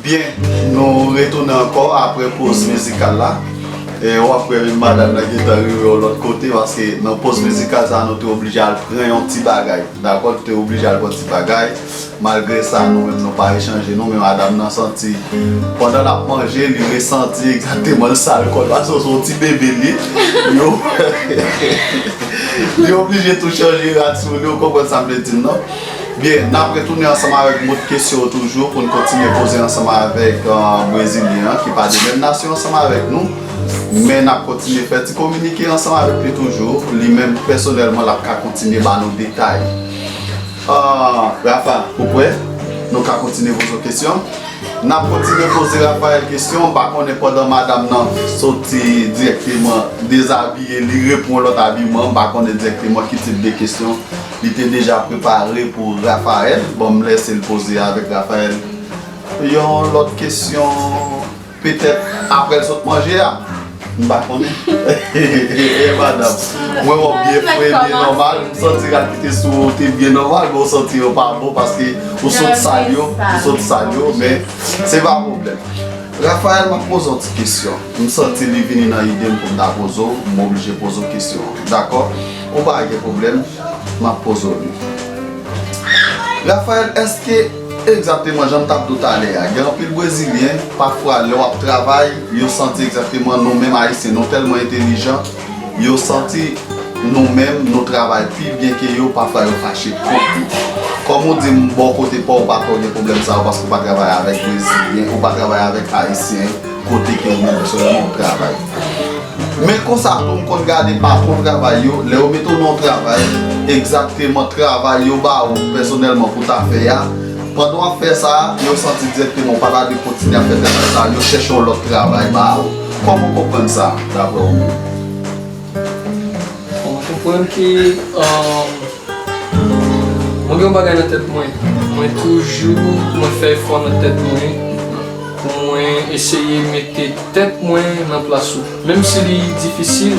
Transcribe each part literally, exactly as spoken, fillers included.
Byen, nou retounen ankò apre poz mizikal la. E w ap wè menm madanm nan gentan rive yon lòt kote, paske nan poz mizikal sa a, nou te oblije al pran yon ti bagay. Dakò, nou te oblije al pran ti bagay. Malgre sa, nou menm nou pa echanje non, men madanm nan santi, pandan l ap manje, li resanti egzakteman l sal kò l, paske se yon ti bebe l ye. Yo, li oblije tou chanje rad sou li, ou konprann sa m vle di non? Byen, n ap retounen ansanm avèk mòd kesyon yo toujou pou n kontinye poze ansanm avèk, euh, Brezilyen an, ki pa de menm nasyon ansanm avèk nou, men n ap kontinye fè ti kominike ansanm avèk li toujou. Li menm, pèsonèlman, l ap ka kontinye ba nou detay. Ah, Rafa, ou prè? Nou ka kontinye poze w kesyon? N ap kontinye poze Raphaël kesyon. M pa konnen pandan madanm nan soti dirèkteman dezabiye, li reponn lòt abiman. M pa konnen dirèkteman ki tip de kesyon li te deja prepare pou Raphaël. Bon, m lese l poze avèk Raphaël yon lòt kesyon. Petèt apre l sot manje a. M pa konnen. E madanm, mwen wè w byen fre, byen nòmal. M santi rad ki te sou ou te byen nòmal, men w santi yo pa bon paske ou sot sal yo, ou sot sal yo, men se pa pwoblèm. Raphaël, m ap poze w ti kesyon. M santi li vini nan ide m pou m ta poze w, m oblije poze w kesyon an. Dakò? Ou pa gen pwoblèm, m ap poze w li. Raphaël, èske egzakteman jan m t ap di w talè a, gen anpil Brezilyen, pafwa, lè w ap travay, yo santi egzakteman nou menm Ayisyen, nou tèlman entelijan, yo santi nou menm, nou travay pi byen ke yo, pafwa yo fache kont nou. Kòm ou di m, bò kote pa w, ou pa twò gen pwoblèm sa yo, paske ou pa travay avèk Brezilyen, ou pa travay avèk Ayisyen, kote ke ou menm pèsonèlman w travay. Men konsa tou, m konn gade patwon travay yo, lè yo mete w nan yon travay, egzakteman travay yo ba ou pèsonèlman pou ta fè a, pandan w ap fè sa, yo santi dirèkteman ou pa ta dwe kontinye ap fè travay sa, yo chèche yon lòt travay ba ou. Kòman w konprann sa, daprè ou menm? Bon, m konprann ke, um, mwen gen yon bagay nan tèt mwen. Mwen toujou, mwen fè efò nan tèt mwen pou mwen eseye mete tèt mwen nan plas ou. Menm si li difisil,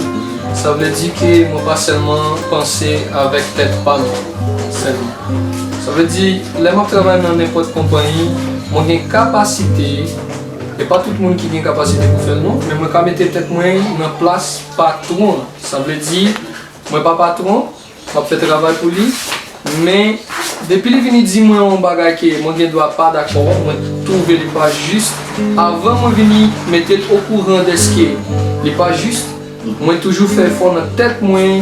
sa vle di ke mwen pa sèlman panse avèk tèt pa m sèlman. Sa vle di, lè m ap travay nan nenpòt konpayi, mwen gen kapasite, e pa tout moun ki gen kapasite pou fè l non, men mwen ka mete tèt mwen nan plas patwon an. Sa vle di, mwen pa patwon, m ap fè travay pou li, men depi li vini di mwen yon bagay ke mwen gen dwa pa dakò, mwen twouve li pa jis, avan mwen vini mete l okouran dèske li pa jis, mwen toujou fè efò nan tèt mwen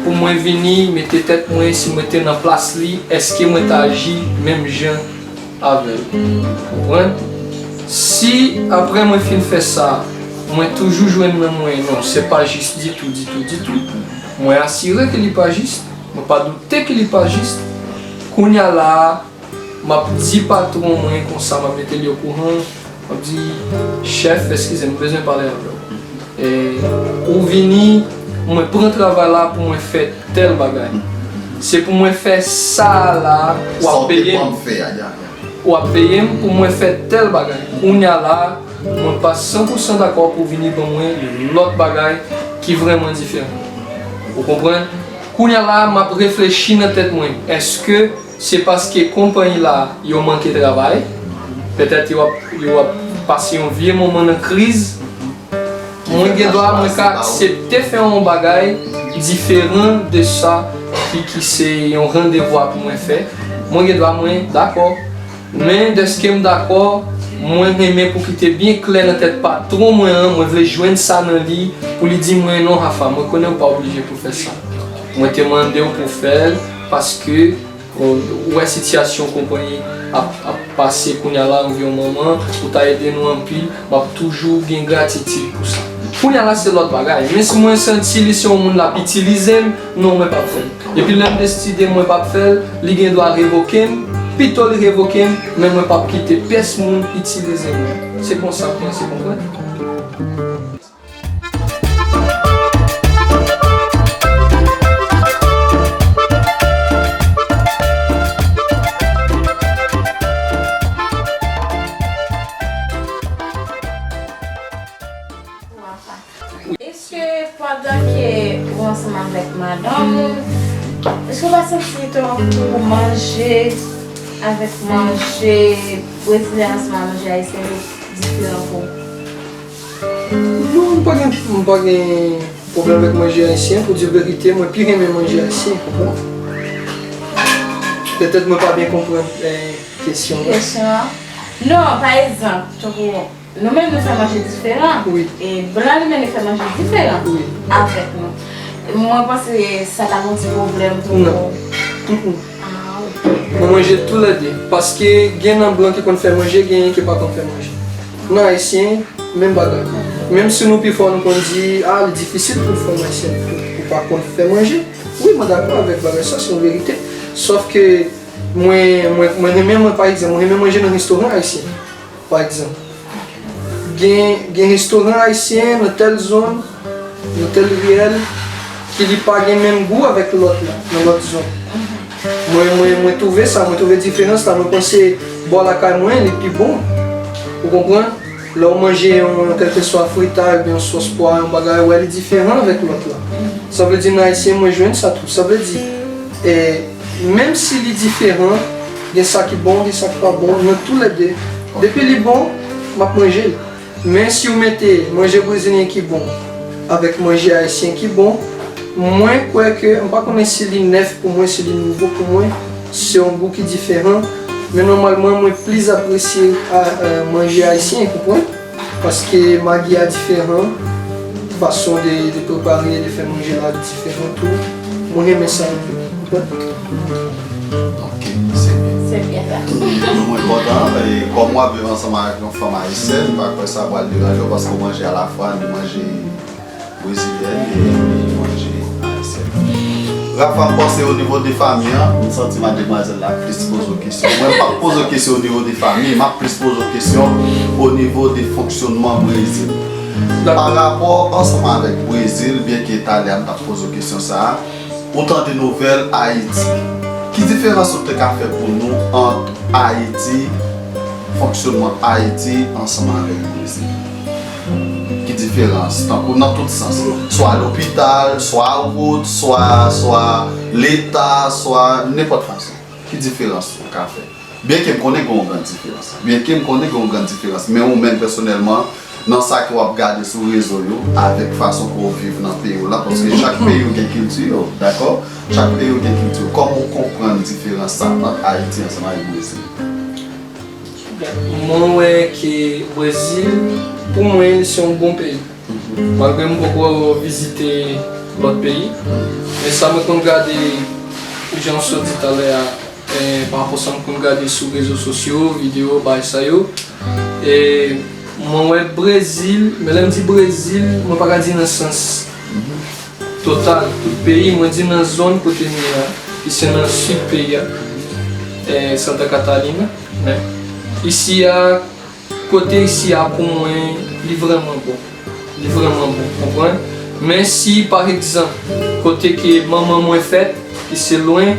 pou mwen vini mete tèt mwen, si mwen te nan plas li, èske mwen ta aji menm jan avè l? Ou konprann? Si apre mwen fin fè sa, mwen toujou jwenn nan mwen, non, se pa jis ditou, ditou, ditou, mwen asire ke li pa jis, mwen pa doute ke li pa jis. Kounye a la a, m ap di patwon mwen konsa, m ap mete li okouran, m ap di, chèf, eskize m, m bezwen pale avè w. E, ou vini, mwen pran travay la pou mwen fè tèl bagay. Se pou mwen fè sa a la, w ap peye m. Ou ap peye m pou mwen fè tèl bagay. Kounye a la, mwen pa san pou san dakò pou w vini ban mwen yon lòt bagay ki vrèman diferan. Ou konprann? Kounye a la, m ap reflechi nan tèt mwen. Èske se paske konpayi la, yo manke travay? Petèt yo ap, yo ap pase yon vye moman nan kriz. Mwen gen dwa, mwen ka aksepte fè yon bagay diferan de sa ki, ki se yon randevwa pou mwen fè. Mwen gen dwa, mwen dakò. Men dèske m dakò, mwen renmen pou kite byen klè nan tèt patwon mwen an, mwen vle jwenn sa nan li, pou li di mwen, "Non, Rafa, mwen konnen w pa oblije pou fè sa. Mwen te mande w pou fè l, paske, ou wè sitiyasyon konpayi ap, ap pase kounye a la, ou vin yon manman, ou ta ede nou anpil, m ap toujou gen gratitid pou sa." Kounye a la, se lòt bagay. Men si mwen santi li se yon moun l ap itilize m, non, mwen p ap fè l. Epi lè m deside mwen p ap fè l, li gen dwa revoke m, pito li revoke m, men mwen p ap kite pyès moun itilize mwen. Se konsa m panse, konprann? Èske pandan ke ou ansanm avèk madanm ou, èske w pa santi tankou manje avèk manje brezilyen ansanm ak manje ayisyen yo diferan pou ou? Non, m pa gen, m pa gen pwoblèm avèk manje ayisyen. Pou di verite, mwen pi renmen manje ayisyen, konprann? Petèt mwen pa byen konprann eh, kesyon an. Kesyon an? Non, pa egzanp, tankou nou menm nou fè manje diferan. Wi. E blan li menm li fè manje diferan Wi. Avèk nou. Mwen panse sa ta yon ti pwoblèm pou Non. ou. Mm-mm. Ah, ok. Mwen manje toulède. Paske gen nan blan ki konn fè manje, genyen ki pa konn fè manje. Nan ayisyen, menm bagay. Menm si nou pi fò, nou konn di, ah, li difisil pou fè manje, pou, pou pa konn fè manje. Wi, mwen dakò avèk bagay sa, se yon verite. Sòf ke mwen, mwen, mwen renmen, mwen, pa egzanp, mwen renmen manje nan restoran ayisyen, pa egzanp. Gen, gen restoran ayisyen nan tèl zòn, nan tèl riyèl, ki li pa gen menm gou avèk lòt la, nan lòt zòn. Mwen, mwen, mwen twouve sa, mwen twouve diferans la, mwen panse bò lakay mwen, li pi bon. Ou konprann? Lè w manje yon kèlkeswa fritay oubyen yon sòs pwa, yon bagay, ou wè li diferan avèk lòt la. Sa vle di nan ayisyen, mwen jwenn sa tou. Sa vle di, eh, menm si li diferan, gen sa ki bon, gen sa ki pa bon, nan toulède. Depi li bon, m ap manje l. Men si w mete manje brezilyen ki bon avèk manje ayisyen ki bon, mwen kwè ke, m pa konnen si li nèf pou mwen, si li nouvo pou mwen, se yon gou ki diferan. Men nòmalman, mwen plis apresye a, a, manje ayisyen, konprann? Paske magi a diferan, fason de, de prepare, de fè manje la diferan tou. Mwen renmen sa anpil, konprann? Ok, se byen. Se byen sa. Nou mwen kontan, e kòm w ap viv ansanm avèk yon fanm ayisyèn, m pa kwè sa pral deranje w paske w manje alafwa, ni manje brezilyèn e ni manje ayisyèn. Rafa, m panse o nivo de fanmi an, m santi mademwazèl la plis poze w kesyon. Mwen, m p ap poze w kesyon o nivo de fanmi, m ap plis poze w kesyon o nivo de fonksyonman Brezil. Pa rapò ansanm avèk Brezil, byenke talè a m t ap poze w kesyon sa a, ou tande nouvèl Ayiti. Ki diferans ou te ka fè pou nou ant Ayiti, fonksyonman Ayiti ansanm avèk Brezil? Ki diferans? Tankou nan tout sans. Swa lopital, swa wout, swa, swa leta, swa nenpòt fason. Ki diferans ou ka fè? Byenke m konnen gen yon gran diferans. Byenke m konnen gen yon gran diferans. Men ou menm pèsonèlman, nan sa ke w ap gade sou rezo yo, avèk fason ke w viv nan peyi w la, paske chak peyi yo gen kilti yo, dakò? Chak peyi yo gen kilti yo. Kòman w konprann diferans sa ant Ayiti ansanm avèk Brezil? Mwen wè ke Brezil, pou mwen, se yon bon peyi. Malgre m poko vizite lòt peyi, men sa mwen konn gade, jan w sot di talè a, eh, pa rapò sa m konn gade sou rezo sosyo, videyo, bagay sa yo, e mwen wè Brezil, men lè m di Brezil, mwen pa ka di nan sans total, tout peyi, mwen di nan zòn kote m ye a, ki se nan sid peyi a, eh, Santa Catarina, men isi a, kote isi a pou mwen, li vrèman bon. Li vrèman bon, konprann? Men si, pa egzanp, kote ke manman mwen fèt, ki se lwen,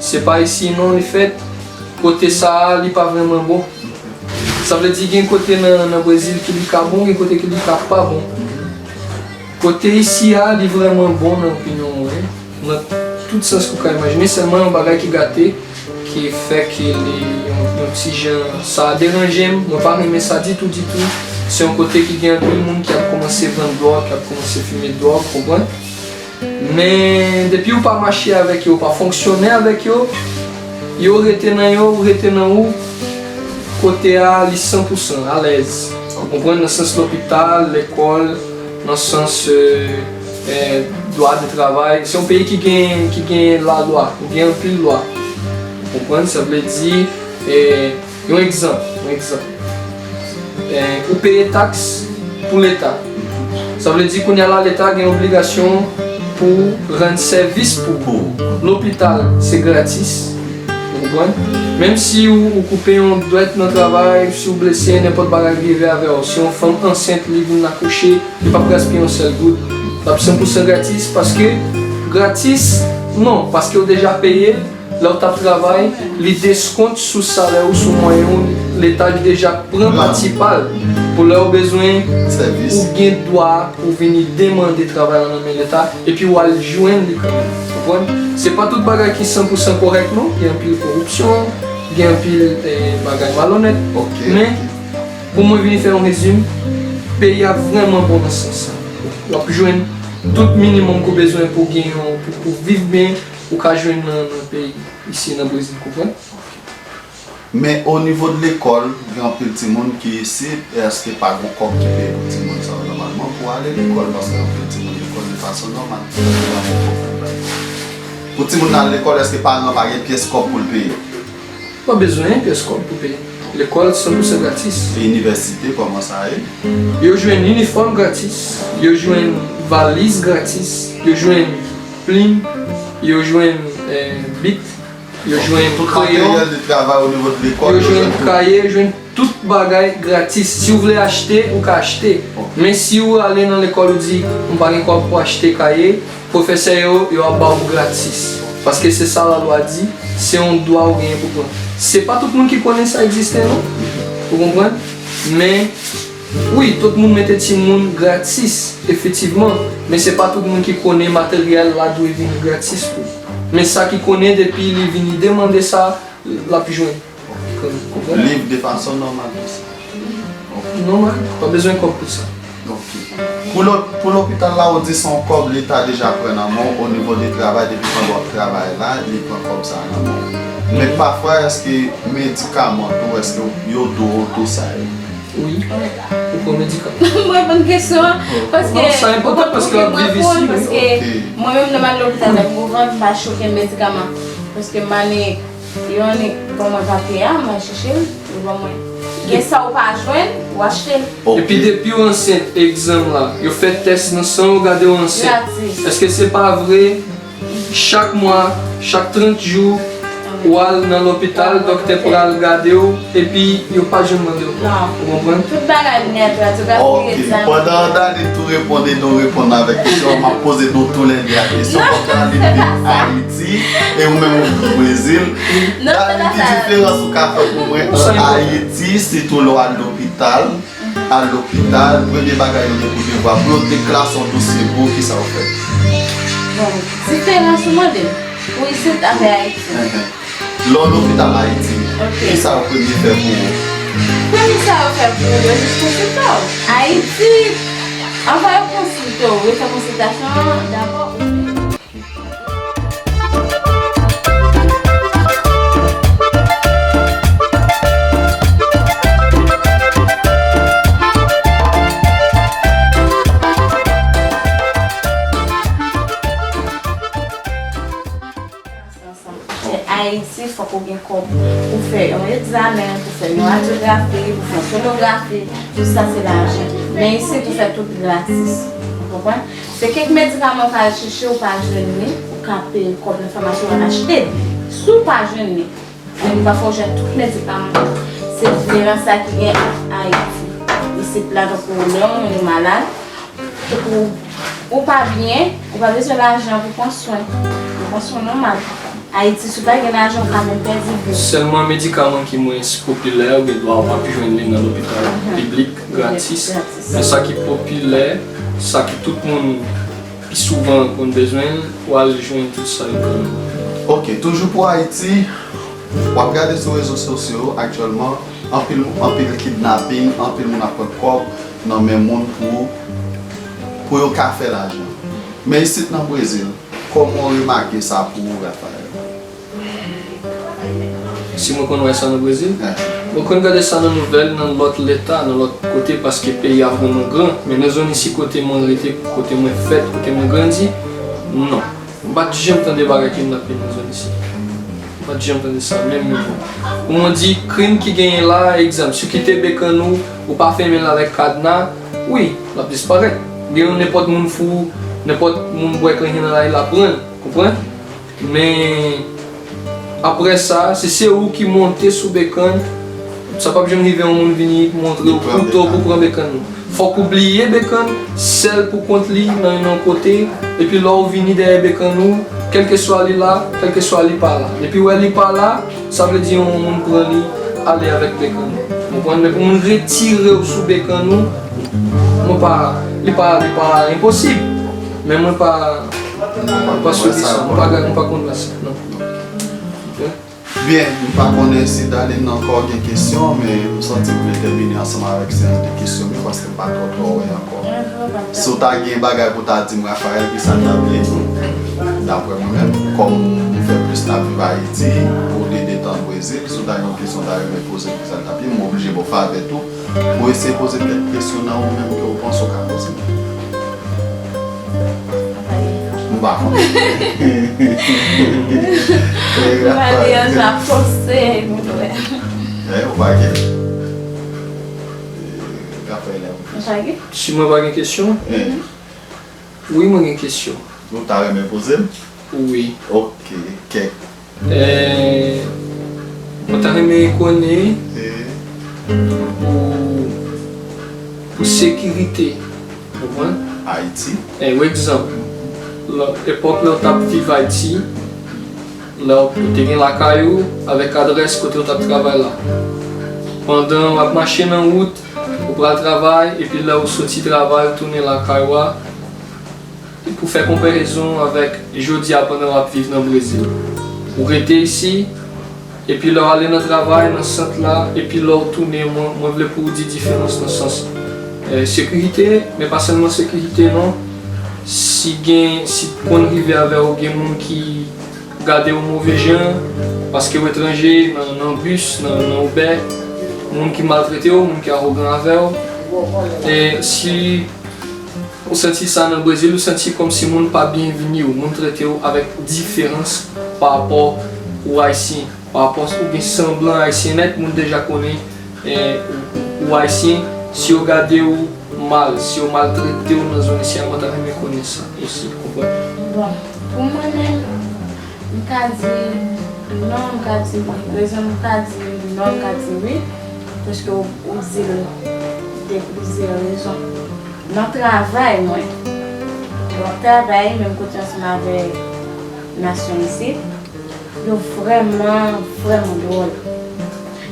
se pa isi non li fèt, kote sa a, li pa vrèman bon. Sa vle di gen kote nan, nan Brezil ki li ka bon, gen kote ki li ka pa bon. Kote isi a, li vrèman bon nan opinyon mwen, nan tout sans ke w ka imajine, sèlman yon bagay ki gate, ki fè ke li yon, yon ti jan, sa deranje m, mwen pa renmen sa ditou, ditou. Se yon kote ki gen anpil moun ki ap kòmanse vann dwòg, ki ap kòmanse fimen dwòg, konprann? Men depi w pa mache avèk yo, w pa fonksyone avèk yo, yo rete nan yo, ou rete nan ou, kote a li san pou san alèz. Ou konprann? Nan sans lopital, lekòl, nan sans, eh, eh, dwa de travay. Se yon peyi ki gen, ki gen lalwa, ou gen anpil lwa. Ou konprann? Sa vle di, eh, yon egzanp, yon egzanp. Eh, ou peye taks pou leta. Sa vle di kounye a la leta gen obligasyon pou rann sèvis pou ou. Lopital, se gratis. Ou konprann? Menm si ou, ou koupe yon dwèt nan travay, si ou blese, nenpòt bagay rive avè w, si yon fanm ansent, li vin akouche, li p ap gaspiye yon sèl goud. L ap san pou san gratis, paske gratis, non, paske w deja peye, lè w t ap travay, li deskont sou salè ou, sou mwayen ou, leta li deja pran pati pa l. Pou lè w bezwen, ou gen dwa pou vini demande travay la nan men leta, epi w al jwenn li kanmenm. Konprann? Se pa tout bagay ki san pou san kòrèk non, gen anpil koripsyon, Gen anpil, eh, bagay malonèt. Ok, men, ok. Pou mwen vin fè yon rezime, peyi a vrèman bon nan sans sa. W ap jwenn tout minimòm ke w bezwen pou gen yon, pou, pou viv byen, ou ka jwenn nan, nan peyi isi nan Brezil, konprann? Men o nivo de lekòl, gen anpil timoun ki isit, èske pa gen kòb ki peye pou timoun sa yo nòmalman pou ale lekòl, paske anpil timoun lekòl de fason nòmal, paske pa gen kòb pou bay. Pou timoun nan al lekòl, èske paran an pa gen pyès kòb pou l peye? Pa bezwen pyès kòb pou peye. Lekòl san pou san gratis. E inivèsite, kòman sa ye? Yo jwenn inifòm gratis, yo jwenn valiz gratis, yo jwenn plim, yo jwenn, eh, bik, yo jwenn kreyon, materyèl de travay o nivo de lekòl, yo jwenn kaye, yo jwenn tout bagay gratis. Si w vle achte, ou ka achte. Ok. Men si w ale nan lekòl, ou di, "M pa gen kòb pou achte kaye," pwofesè yo, yo ap ba w gratis. Paske se sa lalwa di, se yon dwa ou genyen pou pran. Se pa tout moun ki konnen sa egziste, non. Ou konprann? Men, wi, tout moun mete timoun gratis, efektivman. Men se pa tout moun ki konnen materyèl la dwe vini gratis pou. Men sa ki konnen, depi li vini demande sa, l ap jwenn. Konprann? Liv de fason nòmal tou sa. Nòmal, pa bezwen kòb pou sa. Ok. Pou lo-, pou lopital la, ou di se yon kòb leta deja pran nan men w o nivo de travay, depi pandan w ap travay la, li pran kòb sa a nan men w. Men pafwa, èske medikaman tou, èske yo do w tou sa yo? Wi, ou pran medikaman. Mwen reponn kesyon an, paske non, sa enpòtan paske w ap viv isi, wi. Paske mwen menm, lè m al lopital, lè m gwo vant, m pa choke medikaman. Paske m ale Yo annik ban mwen papye a, mwen chèche l, yo ban mwen. Gen sa ou pa jwenn, ou achte l. Ok. Epi depi w ansent, egzanp la, yo fè tès nan san w, gade w ansent. Gratis. Èske se pa vre, chak mwa, chak trant jou, ou al nan lopital, doktè pral gade w, epi yo pa janm mande w. Non. Ou konprann? Tout bagay nèt, radyografi, egzam. Ok. Pandan Daline tou reponn e nou reponn avèk kesyon an, m ap poze nou tou lè de a kesyon. Kòm Daline vin Ayiti, e ou menm ou vin Brezil. Daline, ki diferans ou ka fè pou mwen ant Ayiti, sitou lè w al lopital, al lopital, premye bagay yo gen pou devwa, pou yo deklase yon dosye pou ou, kisa w fè? Bon, diferans ou mande m pou isit avè Ayiti. Lè w lopital Ayiti, kisa yo premye fè pou ou? Premye sa yo fè pou ou, yo jis konsilte w. Ayiti, anvan yo konsilte w, yo fè konsiltasyon an dabò. Ayiti, fòk ou gen kòb pou fè yon egzamen, pou fè yon radyografi, pou fè yon sonografi, tout sa se lajan. Men isit, ou fè tout gratis. Ou konprann? Se kèk medikaman ou ka al chèche, ou pa jwenn li, ou ka peye kòb nan famasi, ou al achte li. Si w pa jwenn li, men pafwa ou jwenn tout medikaman. Se diferans sa ki gen ak Ayiti. Isit la, tankou lè yon moun malad, tankou ou pa byen, ou pa bezwen lajan pou pran swen. Ou pran swen nòmal. Ayiti, si w pa gen lajan, ou ka menm pèdi vi w. Sèlman medikaman ki mwens popilè, ou gen dwa ou p ap jwenn li nan lopital piblik, gratis. Men sa ki popilè, sa ki tout moun pi souvan konn bezwen l, ou al jwenn tout sa yo kanmenm. Ok, toujou pou Ayiti, w ap gade sou rezo sosyo aktyèlman, anpil, anpil kidnaping, anpil moun ap pran kòb nan men moun pou, pou yo ka fè lajan. Men isit nan Brezil, kòman w remake sa pou ou, Raphaël? Si mwen konn wè sa nan Brezil? Mwen konn gade sa nan nouvèl, nan lòt leta, nan lòt kote, paske peyi a vrèman gran. Men nan zòn isi kote mwen rete, kote mwen fèt, kote mwen grandi, non. M pa t janm tande bagay kidnaping nan zòn isi. M pa t janm tande sa, menm yon. Pou mwen di, krim ki genyen la, egzanp, si w kite bekann ou, ou pa fèmen l avèk kadna, wi, l ap disparèt. Gen yon nenpòt moun fou, nenpòt moun bwè kanyen nan lari, l ap pran l, konprann? Men, apre sa, si se ou ki monte sou bekann, sa p ap janm rive yon moun vini montre w kouto pou pran bekann ou. Fòk ou bliye bekann, sèl pou kont li nan yon kote, epi lè w vini dèyè bekann ou, kèlkeswa li la, kèlkeswa li pa la. Depi w wè li pa la, sa vle di yon moun pran li ale avèk bekann ou. Ou konprann? Men pou moun retire w sou bekann ou, mwen pa, li pa, li pa enposib. Men mwen pa, mwen pa sou sa, mwen pa, mwen pa konn wè sa, non. Ok. Byen, m pa konnen si Darline ankò gen kesyon, men m santi m vle tèmine ansanm avèk seyans de kesyon m yo, paske m pa twò twò wè ankò. Si w ta gen bagay pou w ta di m, Raphaël, ki sa l t ap ye? Daprè mwen menm, kòm m fè plis t ap viv Ayiti, olye de tan Brezil, si w ta gen yon kesyon w ta renmen poze m, ki sa l t ap ye? M oblije ba w favè tou. Ou eseye poze kèk kesyon nan ou menm ke w panse w ka poze. M pa konnen. M pa deja panse, mwen wè. Eh, ou pa gen. Eh, Raphaël, ou pa gen. Si mwen pa gen kesyon? Eh. Wi, mwen gen kesyon. Ou ta renmen poze m? Wi. Ok, kèk. Eh, mwen ta renmen konnen pou, pou sekirite, ou konprann? Ayiti. Eh, yon egzanp, lè, epòk lè w t ap viv Ayiti, lè w te gen lakay ou avèk adrès kote w t ap travay la. Pandan w ap mache nan wout, ou pral travay, epi lè w soti travay, ou tounen lakay ou a, pou fè konparezon avèk jodi a pandan w ap viv nan Brezil. Ou rete isi, epi lè w ale nan travay, nan sant la, epi lè w tounen, mwen, mwen vle pou w di diferans nan sans, eh, sekirite, men pa sèlman sekirite non. Si gen, si konn rive avè w, gen moun ki gade w move jan, paske w etranje, nan, nan bis, nan, nan Uber, moun ki maltrete w, moun ki awogan avè w. E si ou santi sa nan Brezil, ou santi kòmsi moun pa byenvini w, moun trete w avèk diferans pa rapò ou ayisyen, pa rapò ou gen sanblan ayisyen nèt, moun deja konnen, eh, ou, ou ayisyen, si yo gade w mal, si yo maltrete w nan zòn isi a, mwen ta renmen konnen sa osi, konprann? Bon, pou mwen menm, m ka di non, m ka di wi. Rezon m ka di non, m ka di wi, paske ou, ou di l de plizyè rezon. Nan travay mwen, bon, travay menm kote ansanm avèk nasyon isit, yo vrèman, vrèman dwòl.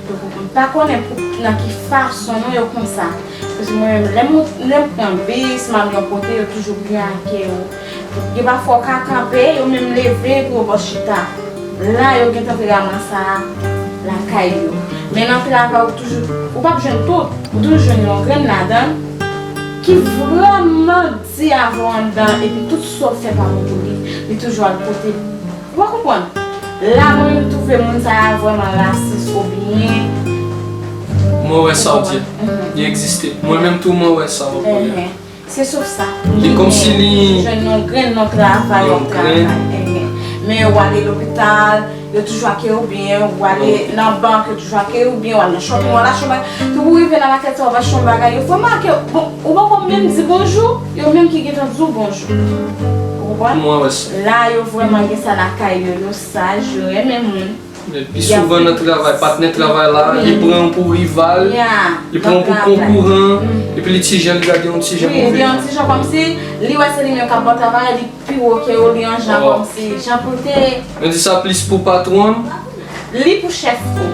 Yo, m pa konnen pou, nan ki fason non yo konsa. Paske mwen menm, lè m, lè m pran bis, m al yon kote, yo toujou byen akeyè w. Gen pafwa w ka kanpe, yo menm leve pou yo ba w chita. La, yo gentan te ranmase a lakay yo. Men nan travay, ou toujou, ou p ap jwenn tout, ou toujou jwenn yon grenn ladan l ki vrèman di avè w anndan, epi tout sa w fè pa bon pou li, li toujou al pote. Ou pa konprann? La, mwen menm, m twouve moun sa a vrèman rasis oubyen. Mwen wè sa w di a. Mhm. Li egziste. Mwen menm tou, mwen wè sa w ap pale a. Enhen. Se sou sa. Li kòmsi li jwenn yon grenn nan travay, yon travay. Enhen. Men yo ale lopital, yo toujou akeyè w byen, ou ale nan bank, yo toujou akeyè w byen, ou al nan shopping, ou al achte yon bagay. Tou pou rive nan makèt sa, ou al achte yon bagay, yo vrèman akeyè w. Bon, ou poko menm di bonjou, yo menm ki gentan di w bonjou. Ou konprann? Mwen wè sa. La, yo vrèman gen sa lakay yo, yo saj, yo renmen moun. Men pi souvan nan travay, patnè travay la, li pran w pou rival, li pran w pou konkouran, epi li ti jan, li gade yon ti jan move. Wi, li yon ti jan kòmsi li wè se li menm k ap bon travay, li pi wo ke w, li yon jan kòmsi jan pou l te. Mwen di sa plis pou patwon. Li pou chèf tou.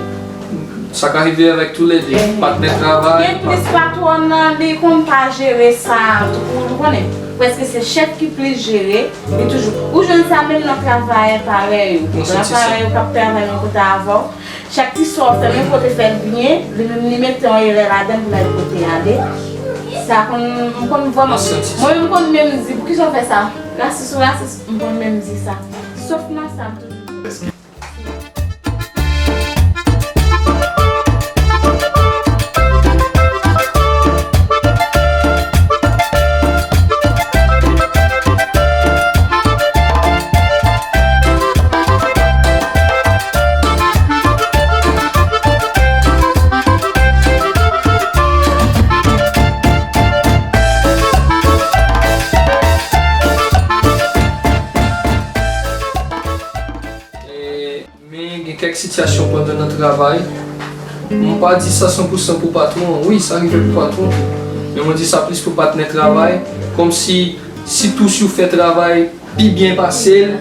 Sa ka rive avèk toulède, patnè travay. Gen plis patwòn nan, li konn pa jere sa, ou, ou konnen, prèske se chèf ki plis jere, li toujou. Ou jwenn sa menm nan travayè parèy ou. Travayè ou k ap travay menm kote avè w. Chak ti sa w fè, menm kote fè l byen, li menm li mete yon erè ladan l pou l al pote ale. Sa konn, m konn vrèman. Mwen menm m konn menm di, poukisa w fè sa? Rasis ou rasis, m konn menm di sa. Sof nan sa, m toujou. E, men gen kèk sitiyasyon pandan nan travay, m pa di sa san pou san pou patwon an. Wi, sa rive pou patwon tou. Men mwen di sa plis pou patnè travay. Kòmsi, sitou si w fè travay pi byen pase l,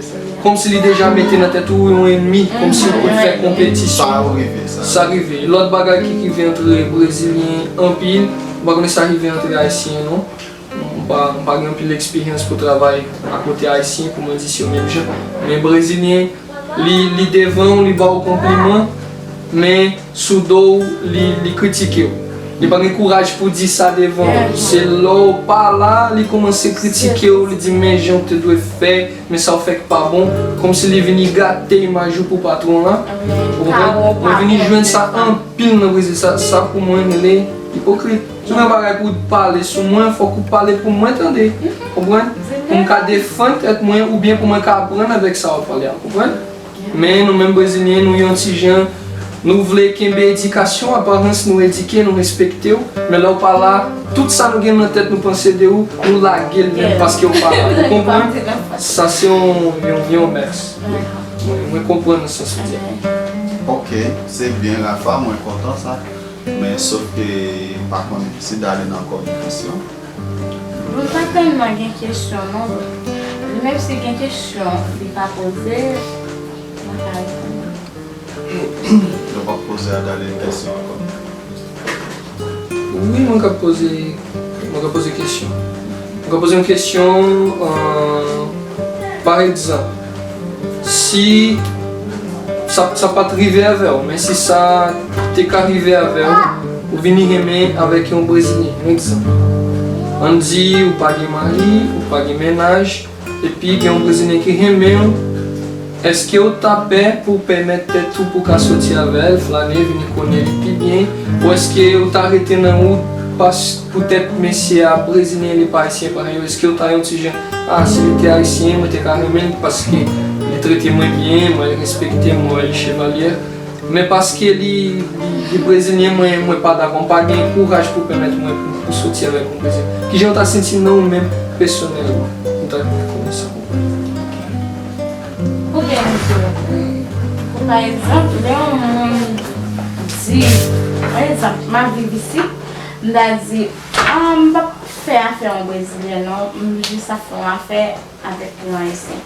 kòmsi li deja mete nan tèt ou yon ènmi, kòmsi w konn fè konpetisyon. Sa rive, sa. Sa rive. Lòt bagay ki rive antre Brezilyen anpil, m pa konnen sa rive antre Ayisyen non. M pa, m pa gen anpil eksperyans pou travay akote Ayisyen pou mwen di si yo menm jan. Men Brezilyen, Li, li devan w, li ba w konpliman, men sou do w, li, li kritike w. Li pa gen kouraj pou di sa devan w. Se lè w pa la, li kòmanse kritike w, li di, "Men jan w te dwe fè, men sa w fè k pa bon." Kòmsi li vini gate imaj ou pou patwon la. Ou konprann? Mwen vini jwenn sa anpil nan Brezil. Sa, sa pou mwen rele ipokrit. Si w gen bagay pou w pale sou mwen, fòk ou pale pou mwen tande. Konprann? Pou m ka defann tèt mwen oubyen pou mwen ka aprann avèk sa w ap pale a. Konprann? Men nou menm Brezilyen, nou yon ti jan, nou vle kenbe edikasyon, aparans, nou edike, nou respekte w. Men lè w pa la, tout sa nou gen nan tèt nou panse de ou, nou lage l menm paske w pa la. Ou konprann? Sa se yon, yon, yon mès. Mwen, mwen konprann nan sans ou di a. Ok, se byen Rafa, mwen kontan sa. Men sof ke m pa konnen si Darline ankò gen kesyon. Mwen pa tèlman gen kesyon non. Li menm si gen kesyon li pa poze, mwen ka reponn. Nou p ap poze a Darline kesyon ankò. Wi, mwen ka poze, mwen ka poze kesyon. Mwen ka poze yon kesyon, euh, pa egzanp, si sa, sa pa t rive avè w, men si sa te ka rive avè w, ou vini renmen avèk yon Brezilyen, yon egzanp. Ann di, ou pa gen mari, ou pa gen mennaj, epi gen yon Brezilyen ki renmen w, èske w ta pè pou w pèmèt tèt ou pou w ka soti avè l, flane, vini konnen li pi byen, ou èske w ta rete nan wout pas poutèt mesye a Brezilyen, li pa Ayisyen parèy ou, èske w ta yon ti jan, a, si li te Ayisyen, mwen te ka renmen l paske li trete mwen byen, mwen respekte, mwen wè li chevalyè, men paske li, li, li Brezilyen, mwen, mwen pa dakò, m pa gen kouraj pou pèmèt mwen pou, pou soti avèk yon Brezilyen. Kijan w ta santi nan ou menm pèsonèlman? M ta renmen konnen sa. Oubyen misye, pou pa egzanp, lè yon moun di, pa egzanp, m ap viv isit, m ta di, ah, m p ap fè afè yon Brezilyen non, m jis ap fè yon afè avèk yon Ayisyen.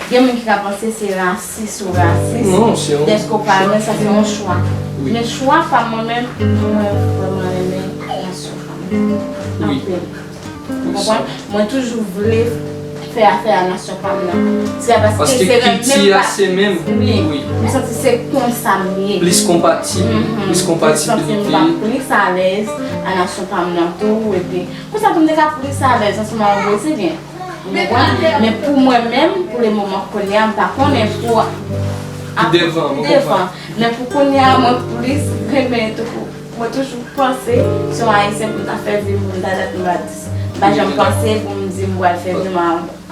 Gen moun ki ka panse se rasis ou rasis, dèske w pa renmen, sa se yon chwa. Men chwa pa m mwen menm, mwen vrèman renmen nasyon pa m. Anpil. Ou konprann? Mwen toujou vle fè afè a nasyon pa m nan. Se pa paske se renmen m pa plis, wi. M santi se konsa m ye. Plis konpatib, plis konpatibilite. M santi m pa plis alèz a nasyon pa m nan tou, epi konsa tou m te ka plis alèz ansanm ak yon Brezilyen. Ou konprann? Men pou mwen menm, pou le moman kounye a, m pa konnen pou ap devan. Men pou kounye a, mwen plis renmen tou. Mwen toujou panse se yon Ayisyen pou m ta fè vi m, pou m ta dat m pa dis. M pa janm panse pou m di m pral fè vi m a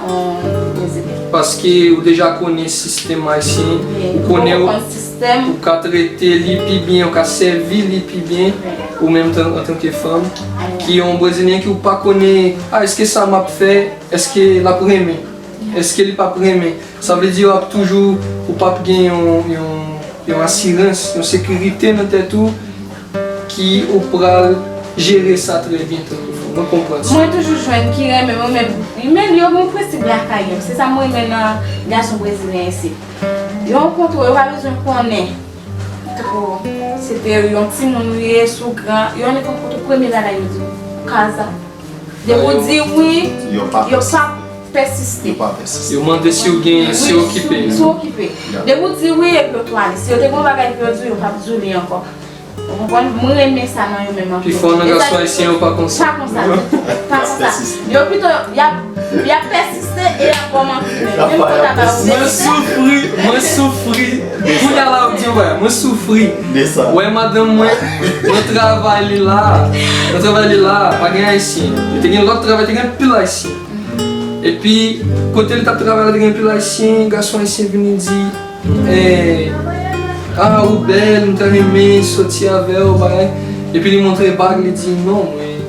yon Brezilyen. Paske ou deja konnen sistèm ayisyen, ou konnen ou ka trete li pi byen, ou ka sèvi li pi byen, ou menm antanke fanm, ki yon Brezilyen ki ou pa konnen, a, èske sa m ap fè, èske l ap renmen, èske li p ap renmen. Sa vle di w ap toujou, ou p ap gen yon, yon, yon asirans, yon sekirite nan tèt ou ki ou pral jere sa trè byen tankou fanm. Mwen konprann sa. Mwen toujou jwenn ki renmen mwen, men, men yo gen yon prensip lakay yo. Se sa m renmen nan gason brezilyen isit. Yo rankontre w, yo pa bezwen konnen. Tankou se te yon timoun ou ye, si w gran, yo rankontre w, premye bagay yo di w, kaza. Depi w di wi, yo p ap pèsiste. Yo mande si w genyen, si w okipe. Si w okipe. Depi w di wi, epi yo tou ale. Si yo te gen yon bagay pou yo di w, yo p ap di w li ankò. Ou konprann? Mwen renmen sa nan yo menm anpil. Pifò nan gason ayisyen yo pa konsa. Pa konsa ditou. Pa konsa. Yo pito, y ap, y ap pèsiste e y ap ba w manti menm. Menm kote a ba yo pèsiste. Mwen soufri, mwen soufri. Kounye a la w ap di yon bagay, mwen soufri. Wè madanm mwen, nan travay li la, nan travay li la, pa gen ayisyen. Li te gen lòt travay, te gen anpil ayisyen. Epi, kote li t ap travay la, te gen anpil ayisyen, gason ayisyen vini di, eh, ah, ou bèl, m ta renmen soti avè w, bagay. Epi li montre bag, li di, non, mwen,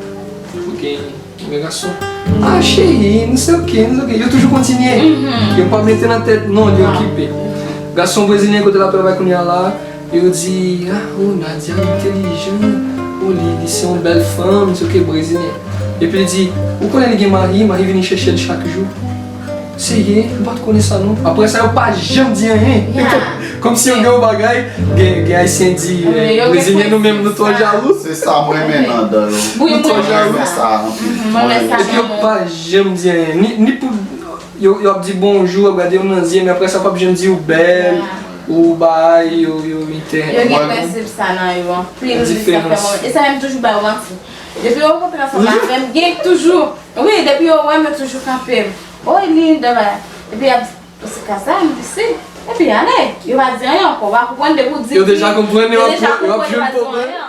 ou gen, mwen gason. Ah, cheri, nou se oke, nou se oke. Yo toujou kontinye. Yo pa mete nan tèt, non, li okipe. Gason brezilyen, kote l ap travay kounye a la, yo di, ah, oh, Nadia entèlijan, oh, li, li se yon bèl fanm, se oke, brezilyen. Epi li di, ou konnen li gen mari, mari vini chèche l chak jou. Serye, m pa t konnen sa non. Apre sa, yo pa janm di anyen. Kòmsi yo gen yon bagay, gen, gen ayisyen di, brezilyen nou menm, nou twò jalou. Se sa m renmen nan dan yo. Nou twò jalou. Mwen renmen sa anpil. Epi yo pa janm di anyen. Ni, ni pou Yo, yo ap di bonjou, yo ap gade w nan zye, men apre sa yo p ap janm di w bèl, ou bay, yo, yo, yo entè. Yo gen prensip sa nan yo, anpil nèg sa fè mwen. E sa menm toujou ba yo manti. Depi yo rankontre ansanm avè m, gen toujou. Wi, depi yo wè m, yo toujou kanpe m. Oy, Linda, ba. Epi y ap di, se ka sa, m di si. Epi ale, yo pa di anyen ankò, w pa konprann depi w di. Yo deja konprann, yo ap jwenn pwoblèm.